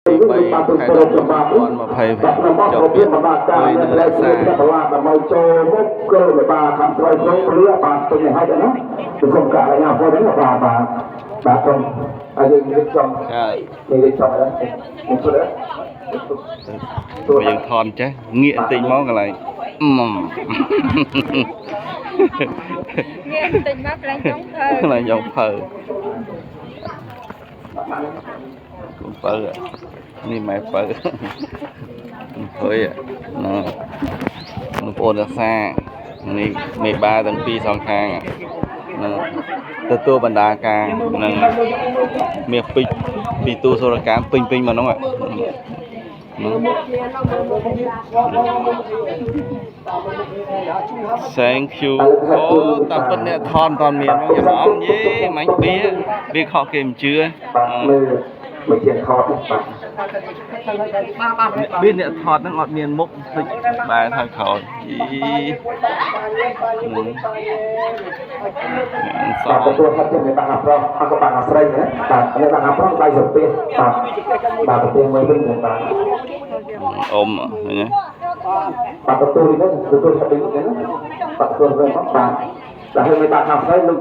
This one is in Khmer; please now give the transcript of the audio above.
3ខែ11 2025ចុះពាក្យមួយនឹងរក្សា ដើម្បីចូលមុខគឺបាទខាងស្រីក្នុងព្រាបាទពេញឲ្យហើយណាគឺសូមកាក់ញ៉ាំផងណាបាទបាទបាទសូមហើយយើងរៀបចំ ចា នេះរៀបចំហើយនេះជួយ បើយើងថនចេះងាកបន្តិចមកកន្លែងអឹម ងាកបន្តិចមកកន្លែងចុងភៅ កន្លែងយកភៅកូនពៅនេះម៉ែពៅហើយណាបងប្អូនរក្សានេះមេបាទាំងពីរសងខាងហ្នឹងទទួលបណ្ដាការនឹងមាសពេជ្រពីទូសូរកាមពេញពេញមកហ្នឹងហ្នឹង Thank you អូតាមពិតអ្នកថនមិនមានមកច្រំយេមាញ់បៀវាខកគេមិនជឿ បាទមើលមួយជាថតនេះបាទ បៀអ្នកថតហ្នឹងអត់មានមុខតិចបែរថយក្រោយយីស បាទទទួលថាជាបាទប្រុសអកបាទស្រីណាបាទនេះបាទប្រុសដៃសាពះបាទបាទសាពះមួយវិញបាទ អ៊ំឃើញទេ បាទទទួលនេះទទួលថានេះណាបាទទទួលវិញបាទបាទហើយបាទខាងស្រីលោក